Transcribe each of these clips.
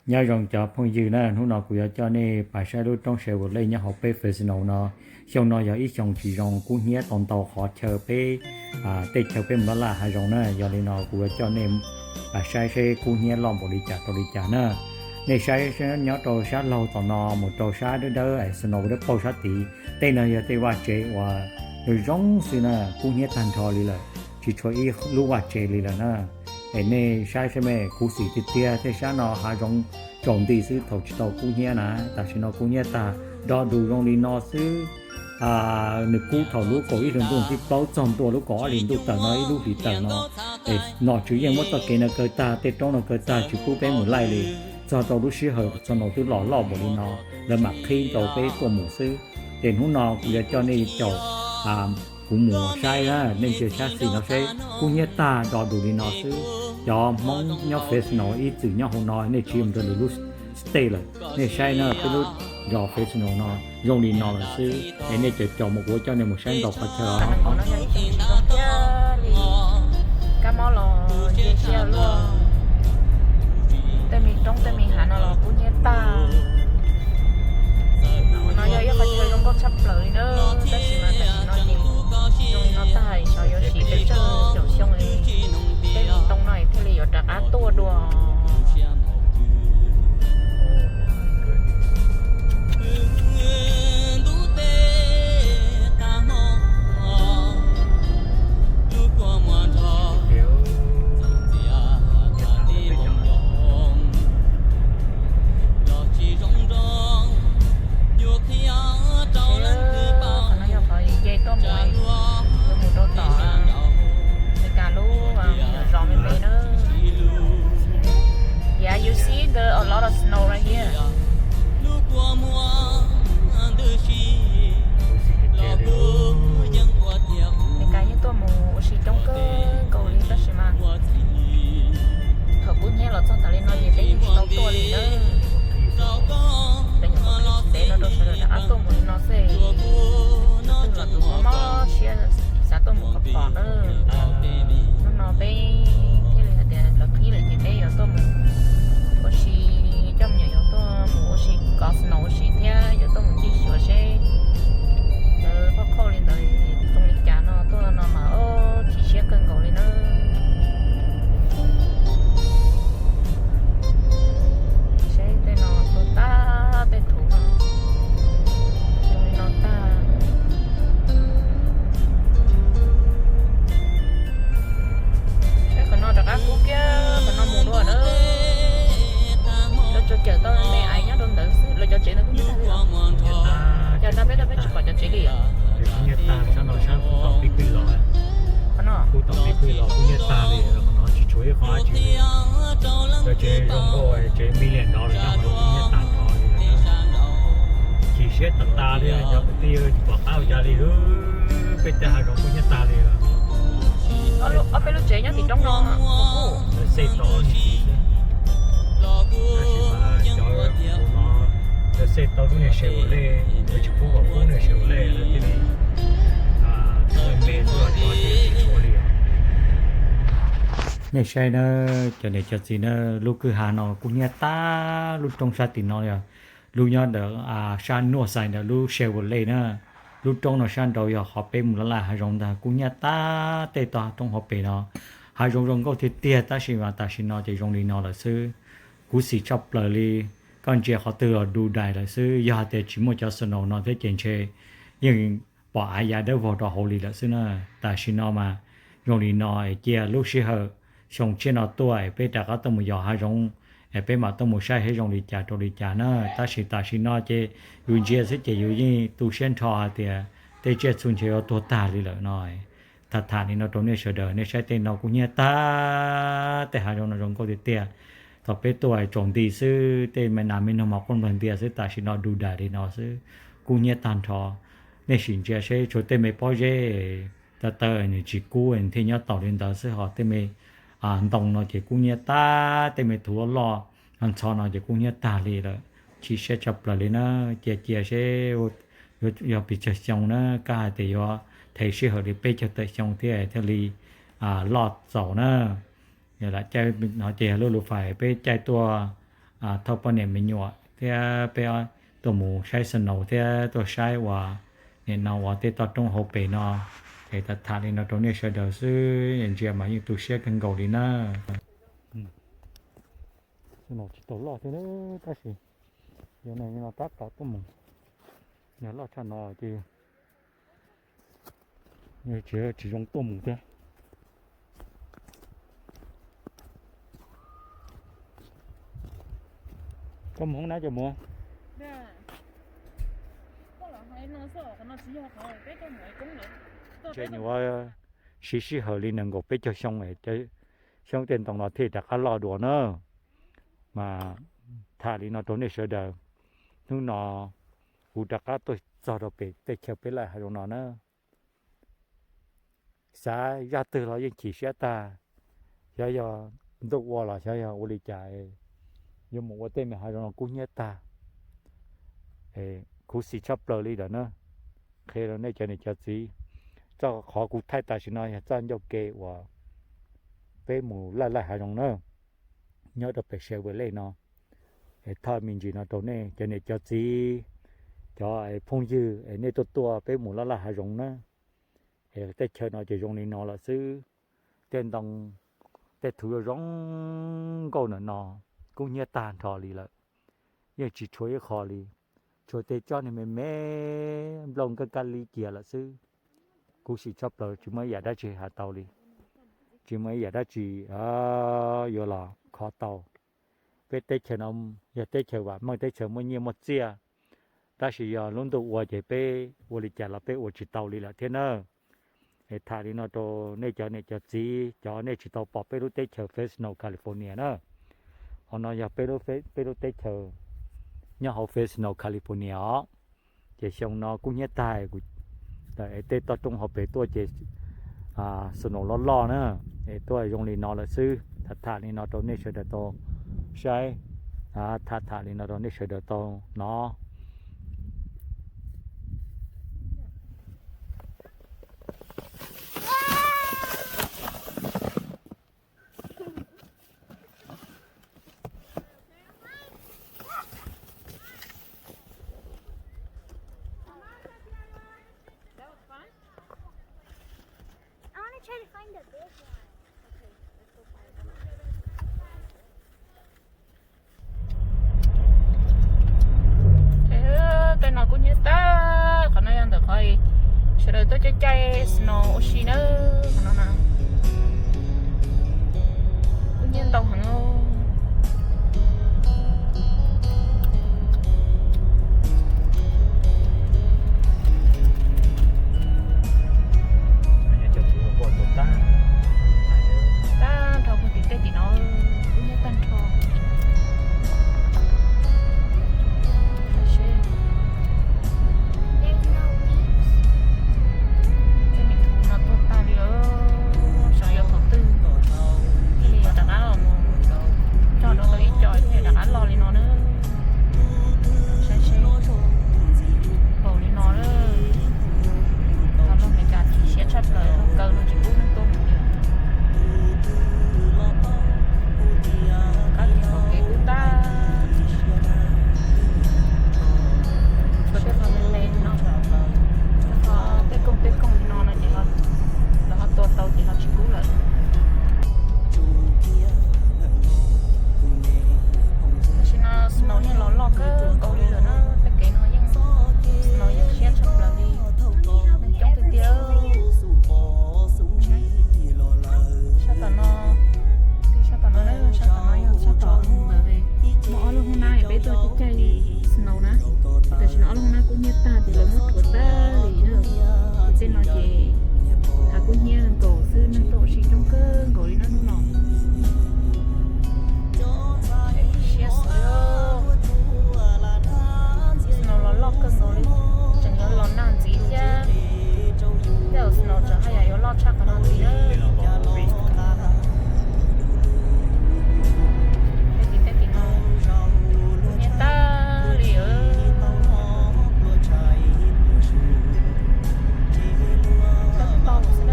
Nyob zoo cov phooj ywg na, hnub no kuv yuav coj nej pais saib lub roob Chevrolet nyob hauv peb Fresno no. Xyoo no yog ib xyoo tsis zoo, kub hnyiab tau ntau qhov chaw peb, tej chaw peb mus laj laj hav zoov na. Yog li no kuv yuav coj nej pais saib seb kub hnyiab loj npaum li cas rau li cas na. Nej saib nyob rau sab laug tom no mus rau sab dawb dawb es snow dawb paug sab tid, tej no yog tej vaj tsev uas zoo zoo xwb na, kub hnyiab tag nrho li lawm, tsis tshuav ib lub vaj tsev li lawm na. Es nej saib seb me, khuv xim tiag tiag, tej sab no hav zoov tsaus nti xwb thaum tsis tau kub hnyiab na. Tam sim no kub hnyiab tag, do dus zoo li no xwb. Nws kub thaum lub kaum ib hlis ntuj thib plaub txog ntua lub kaum ob hlis ntuj tawm no ib lub hlis tawm no, es nom tswv yeej muab txoj kev no kaw tag, tej roob no kaw tag tsis pub peb mus laij li. Txog rau lub sij hawm snow twb los loj npaum li no, lawv mam qhib rau peb tuaj mus xwb. Ces hnub no kuv yuav coj nej caum kuv mus saib na, nej ntsia sab xis no seb kub hnyiab tag do dus li no xwb. Cov Hmoob nyob Fresno ib txwm nyob hauv no, nej tsiv mus rau lwm lub state lawm, nej saib na, peb lub zos Fresno no zoo li no lawm xwb. Es nej caum caum mus kuv yuav coj nej mus saib ntau qhov chaw os. Kab mob los nce siab luaj. Tej me roob tej me hav no los kub hnyiab tag. No yog ib qhov chaw zoo nkauj tshaj plaws li na, tab sis mas tam sim no ces zoo li no tag, xyov yuav siv pes tsawg caum xyoo li, tej me ntoo no thiaj li yuav rov qab tuaj dua. Qhov no yog qhov nce tuaj mus, yuav mus rau tom Meskas lub zos me me na. Yeah, you see the a lot of snow right here. Meskas yeej tuaj mus ua si coob kawg nkaus li tab sis mas thaum kub hnyiab los txog tas li no ces peb yeej tsis tau tuaj li na. Peb nyuam qhuav qhib tsis ntev no rau sawv daws rov qab tuaj mus li no xwb. Tus twg los tus mob mob siab xav tuaj mus qhov pom na. Hnub no peb thiaj li hais tias lawv qhib lawm ces peb yuav tuaj mus ua si, coj me nyuam yaus tuaj mus ua si kov snow ua si thiab yuav tuaj mus ncig xyuas seb lawv qhov qhauj li ntawd zoo li cas no, tuaj no mas chim siab kawg nkaus li na. Saib tej no tuag tag, tej thuv no zoo li no tag. Saib qhov no rov qab kub kiag qhov no mus dua na. Lawv tsuas cawm tau me aiv nyob rau ntawd xwb, lawv cov tsev ntawd kub hnyiab tag li os. Cas no peb, peb tsis pom cov tsev li os. Kub hnyiab tag, sab no sab kuv tom pib pwg los. Qhov no kuv tom pib pwg los kub hnyiab tag li, qhov no tsis tshuav ib qho dab tsi li. Cov tsev zoo nkauj, tsev million dollar no kub hnyiab tag nrho li. Chim siab tas tas li, cov kwv tij, tsis pom qab ua cas li, peb tej hav zoov kub hnyiab tag li. Ob peb lub tsev nyob tim roob no, lawv xej tau ib ntsis xwb, tab sis mas cov no lawv xej tau lub niag Chevrolet, lawv tsis pub kom pub niag Chevrolet, lawv thiaj li me me xwb, cov tsis tshuav li os. Nej saib na, cov niam cov txiv na, lub kwj ha no kub hnyiab tag, lub roob sab tim no yog lub nyob ntawm sab Northside ntawm lub Chevrolet na. Lub roob no sab nraud yog qhov peb mus laj laj hav zoov ntag, kub hnyiab tag, tej toj roob hauv pes no hav zoov zoo nkauj tiag tiag, tab sis mas tam sim no ces zoo li no lawm xwb. Khuv xim tshaj plaws li, koj ntsia qhov twg los du dais lawm xwb. Yog hais tias tsis muaj cov snow no thiab ces ntshe yeej pom av ya dawb vog rau hauv li lawm xwb na. Tam sim no mas zoo li no es cia lub sij hawm xyoo tshiab no tuaj es peb rov qab tuaj mus yos hav zoov es peb mam tuaj mus saib seb zoo li cas rau li cas na. Tab sis tam sim no ces yus ntsia xwb ces yus yeej tu siab nrho hais tias tej tsiaj txhu ntshe yuav tuag tag li lawm no. Tham tham li no rau nej sawv daws, nej saib tej no kub hnyiab tag, tej hav zoov no zoo nkauj tiag tiag. Thaum peb tuaj tsaus nti xwb, tej me nas me noog mos quaj nplawg ntias xwb, tam sim no du dais li no xwb, kub hnyiab tag nrho. Nej sim ntsia seb, tshuav tej me pob zeb taw taw nws tsis kub nws thiaj nyob taus li ntawd xwb, ho tej me ntoo no ces kub hnyiab tag, tej me thuv loj loj ntxhov no ces kub hnyiab tag li lawm. Chim siab tshaj plaws li na. Cia cia seb yog pes tsawg xyoo na, koj hais tias yuav thev sij hawm li peb caug tawm xyoo thiab thiaj li loj txaus na. Lam caij no ces yog lub lus fais peb caij tuaj thauj poj niam me nyuam thiab peb tuaj mus saib snow thiab tuaj saib uas nim no uas tej toj roob hauv pes no. Es tham tham li no rau nej sawv daws xwb, ntsia mas yeej tu siab kawg nkaus li na. Snow tsis tau loj thiab tab sis yog no tab tom tuaj mus, yog loj tshaj no ces tsis zoo tuaj mus thiab. Koj mus hoob nab cov mus. Ntshe nyuam siv sij hawm li nees nkaum peb caug xyoo, xyoob tej ntoo no thiaj rov qab loj dua na. Mas tham li no rau nej sawv daws, hnub no kuv rov qab tuaj txog rau pem teb chaws peb laj hav zoov no na. Xav zaj twg los yeej chim siab tag, xyov yog ntuj ua los xyov yog ua li cas, yuav mus ua tej me hav zoov no kub hnyiab tag. Khuv xim tshaj plaws li lawm na. Qhia rau nej cov niam cov txiv, txoj qhov kuv thaij tam sim no yog txoj ncauj ke uas peb mus laj laj hav zoov na, nyob rau pem Chevrolet no. Es thaj me ntsis no rau nej cov niam cov txiv, cov phooj ywg es nej tuaj tuaj peb mus laj laj hav zoov na. Es teb chaws no ces zoo li no lawm xwb. Tej ntoo, tej thuv zoo zoo nkauj ntawm no kub hnyiab tag nrho li lawm. Yeej tsis tshuav ib qho li, tshuav tej tsob niag me me nplooj kab kab lib cia lawm xwb. Khuv xim tshaj plaws, tsis muaj ib yam dab tsi hais tau li, tsis muaj ib yam dab tsi yuav los kho tau. Peb teb chaws no yog teb chaws vam meej, teb chaws muaj nyiaj muaj txiaj, tab sis yog lub ntuj ua ces peb ua li cas los peb ua tsis tau li lawm thiab na. Es tham li no rau nej cov niam cov txiv, cov nej tsis tau pom peb lub teb chaws Fresno, California na. Qhov no yog peb lub teb chaws nyob hauv Fresno, California os. Ces xyoo no kub hnyiab tag, tej toj roob hauv pes tuaj ces snow loj loj na. Es tuaj zoo li no lawm xwb, tham tham li no rau nej sawv daws tau saib, tham tham li no rau nej sawv daws tau hnov. Tej no kub hnyiab tag, qhov no yog ntawm qhov sawv daws tuaj caij caij snow ua si na, qhov no na. Kub hnyiab ntau heev. Tag nrho puag tim tej tim no, kub hnyiab tag nrho. Tej niam no tuag tag li lawm, xyov yuav thaum twg thiaj li yuav rov qab los mus cog rau tau ib co thiaj rov qab los li no na. Saib seb, npaum li no lawm, tau los Meskas chim siab tshaj plaws, kaw no tsis pub neeg tuaj mus li. Qab kev qhov kev kub tag, tshuav tej qhov me me no, tej koog tej koog li no no ces lawv ho tua tau ces ho tsis kub lawm. Tam sim no snow yeej los loj kawg nkaus li lawm na, tej kev no yeej snow yeej siab tshaj plaws li, neeg coob tiag tiag. Sab tom no, sab tom no, sab tom no yog sab tom ntawd, muaj ob lub hoob nab peb tuaj caij snow na. Tam sim no ob lub hoob nab kub hnyiab tag ces lawv muab rhuav tag li na. Ces tej no ces hav kub hnyiab nkaus xwb, neeg tuaj ua si coob kawg nkaus li na hnub no. Siab xwb, snow los loj kawg nkaus li, tseem yuav los nag ntxiv thiab. Tej zaum snow tseem haj yam yuav loj tshaj qhov no ntxiv na. Tej tim tej tim no kub hnyiab tag li. Tau xwb na.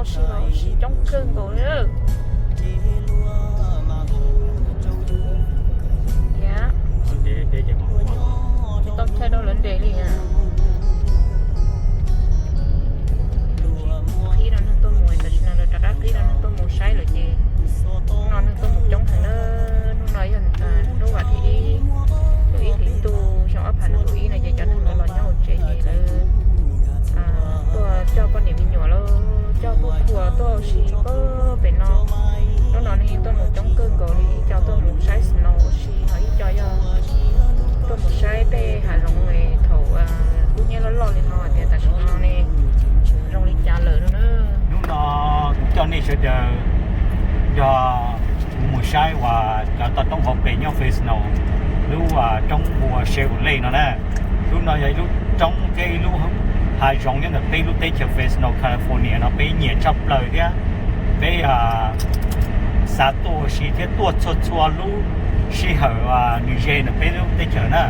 Sib los ua si coob kawg nkaus li. Thiab tsis tau thaij rau lawv nres li. Qhib rau neeg tuaj mus, tam sim no lawv rov qab qhib rau neeg tuaj mus saib lawm ces hnub no neeg tuaj mus coob heev na. Hnub no yog hnub vas thib ib, lub ib hlis ntuj xyoo ob phav nees nkaum ib no ces cov neeg lawv los nyob hauv tsev ces lawv tuaj coj poj niam me nyuam los coj tub qhua tuaj ua si pem no. Hnub no neeg tuaj mus coob kawg nkaus li, ib co tuaj mus saib snow ua si, ho ib co yog tuaj mus saib tej hav zoov thaum kub hnyiab loj loj li no tias tam sim no ne zoo li cas lawm no na. Hnub no kuv coj nej sawv daws nrog kuv mus saib uas cov toj roob hauv pes nyob Fresno, lub roob hu ua Chevrolet no na. Lub no yog ib lub roob thiab ib lub hav zoov nyob ntawm peb lub teb chaws Fresno, California no peb nyiam tshaj plaws thiab peb xav tuaj ua si thiab tuaj txhua txhua lub sij hawm nws ze ntawm peb lub teb chaws na.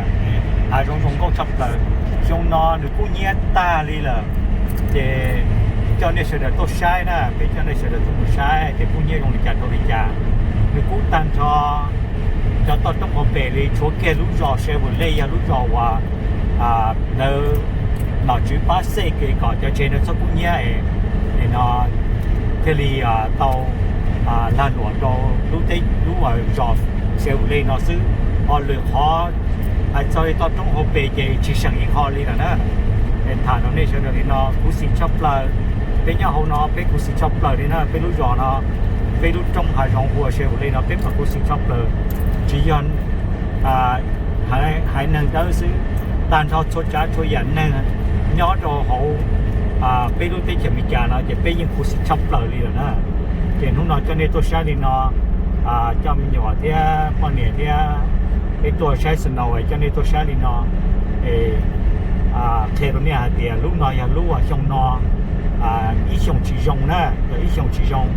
Hav zoov zoo nkauj tshaj plaws. Xyoo no nws kub hnyiab tag li lawm, ces coj nej sawv daws tuaj saib na, peb coj nej sawv daws tuaj mus saib ces kub hnyiab zoo li cas rau li cas. Nws kub tag nrho cov toj roob hauv pes li, tshuav kiag lub zos Chevrolet yog lub zos uas lawv nom tswv pab xej kev kom cov tsev no txhob kub hnyiab es no thiaj li tau lag luam rau lub teb lub zos Chevrolet no xwb. Ho lwm qhov hais txog li toj roob hauv pes ces tsis seem ib qho li lawm na. Es tham rau nej sawv daws li no khuv xim tshaj plaws. Peb nyob hauv no peb khuv xim tshaj plaws li na, peb lub zos no, peb lub roob hav zoov hu ua Chevrolet no peb mas khuv xim tshaj plaws. Tsis yog haiv neeg dawb xwb, tag nrho txhua tsav txhua yam neeg nyob rau hauv peb lub teb chaws Amelikas no ces peb yeej khuv xim tshaj plaws li lawm na. Ces hnub no coj nej tuaj saib li no, coj me nyuam thiab poj niam thiab peb tuaj saib snow, coj nej tuaj saib li no. Qhia rau nej hais tias lub no yog lub uas xyoo no ib xyoos tsis zoo na, yog ib xyoos tsis zoo,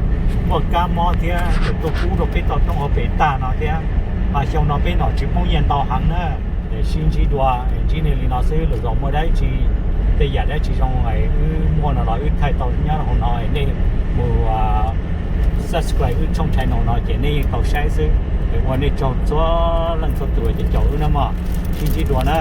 muaj kab mob thiab tseem tuaj kub rau peb toj roob hauv pes tag no thiab. Mas xyoo no peb nom tswv poob nyiaj ntau heev na. Sib ntsib dua, ntsib nej li no xwb, lwm zaus muaj dab tsi, tej yam dab tsi zoo wb muaj no los wb thaij tau nyob hauv no, nej mus subscribe wb tshooj channel no ces nej yeej tau saib xwb. Ua nej tsaug txhua leej txhua tus uas caum wb na mog, sib ntsib dua na.